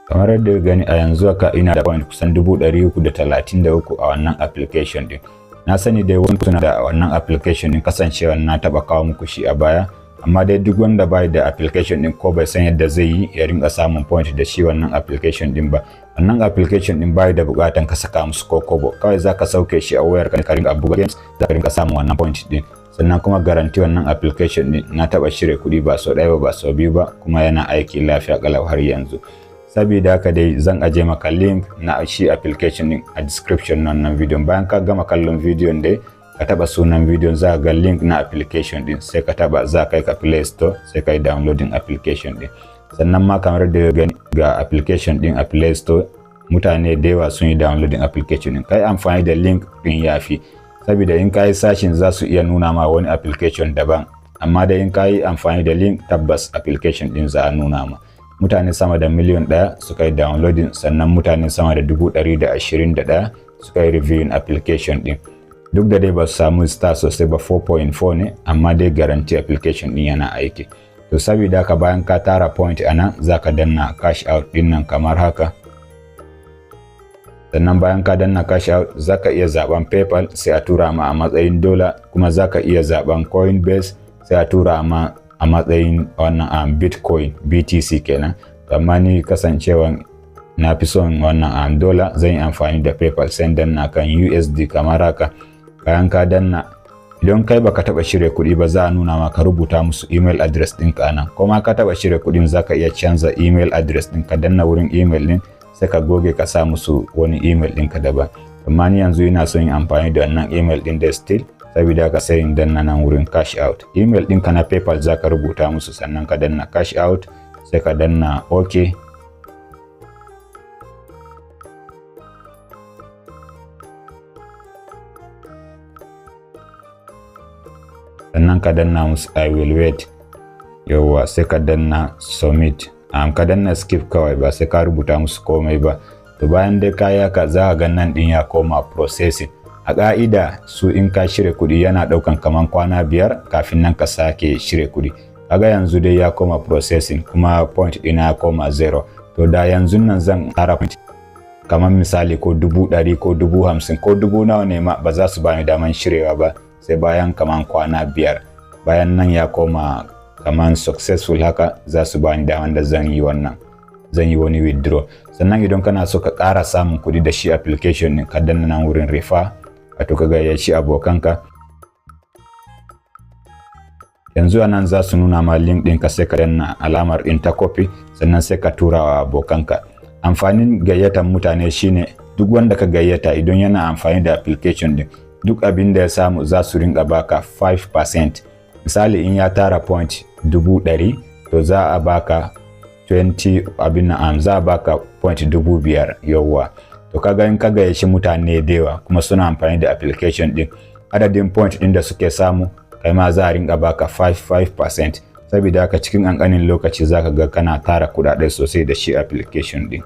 Kamar yadda gani, a yanzu haka ina da point kusan 333 a wannan application din. Na sani dai wani suna da wannan application din, kasancewa na taba kawo muku shi a baya, amma dai duk wanda bai da application din ko bai san yadda zai yi ya rinka samun point da shi wannan application din ba, wannan application din bai da bukatan ka saka musu ko kobo. Kawai zaka sauke shi a wayar ka, ka rinka buga games, zaka rinka samun wannan point din. Sannan kuma guarantee, wannan application din na taba cire kuɗi ba sau ɗaya ba, ba sau biyu ba, kuma yana aiki lafiya kalau har yanzu. Saboda haka dai zan aje maka link na shi application din a description na wannan bidiyon. Bayan ka gama kallon bidiyon dai, ka taba sunan bidiyon, za ga link na application din, sai ka taba, za kai ka Play Store, sai ka yi downloading application din. Sannan ma kamar da gani, ga application din a Play Store, mutane da yawa sun yi downloading application din. Kai amfani da link din yafi, saboda in ka yi searching za su iya nuna ma wani application daban, amma da in ka yi amfani da link, tabbas application din za a nuna ma. Mutane sama da 1 miliyan suka yi downloading, sannan mutane sama da 121,000 suka yi reviewing application din. Duk da dai ba su samu star sosai ba, 4.4 ne, amma dai guarantee application din yana aiki. To, saboda haka bayan ka tara point a nan, za ka danna cash out din nan kamar haka. Sannan bayan ka danna cash out, za ka iya zaben PayPal, sai a tura ma a matsayin dola, kuma za ka iya zaben Coinbase, sai a tura ma a matsayin wannan a Bitcoin, BTC kenan. Amma ni kasancewan na fi son wannan a dola, zan yi amfani da PayPal, sai danna kan USD kamar haka. Bayan ka danna, idan kai baka taba cire kuɗi ba, za a nuna maka rubuta musu email address ɗinka nan. Ko ma ka taba cire kuɗin, za ka iya canza email address ɗin. Ka danna wurin email ɗin, sai ka goge, ka sa musu wani email ɗinka daban. Amma ni yanzu ina son yin amfani da wannan email ɗin da still, saboda haka sai in danna nan wurin cash out. Email ɗinka na PayPal za ka rubuta musu, sannan ka danna cash out, sai ka danna OK. Sannan ka danna musu "I will wait". Yauwa, sai ka danna submit. Ka danna skip kawai, ba sai ka rubuta musu komai ba. To, bayan dai ka haka, za ka ga nan din ya koma processing. A ƙa'ida su in ka cire kuɗi, yana ɗaukan kaman kwana 5 kafin nan ka sake cire kuɗi. Kaga yanzu dai ya koma processing, kuma point ɗina ya koma zero. To, da yanzu nan zan ƙara point kamar misali ko 100,000 ko 50,000 ko dubu nawa ne ma, ba za su bani daman cirewa ba sai bayan kaman kwana 5. Bayan nan ya koma kaman successful haka, za su bani daman da zan yi wannan, zan yi wani withdraw. Sannan idan kana so ka ƙara samun kuɗi da shi application ne, ka danna nan wurin refer, wato ka gayyaci abokanka. Yanzu a nan za su nuna ma link ɗinka, sai ka danna alamar ɗin ta copy, sannan sai ka tura wa abokanka. Amfanin gayyatar mutane shine duk wanda ka gayyata, idan yana amfani da application din, duk abin da ya samu za su rinka baka 5%. Misali, in ya tara point 100,000, to za a baka 20 abin nan, za a baka point 5,000. Yawwa, to kaga in ka gayyaci mutane da yawa kuma suna amfani da application din, adadin point din da suke samu, kai ma za a rinka baka 5-5%. Saboda haka cikin ƙanƙanin lokaci za ka ga kana tara kuɗaɗe sosai da shi application din.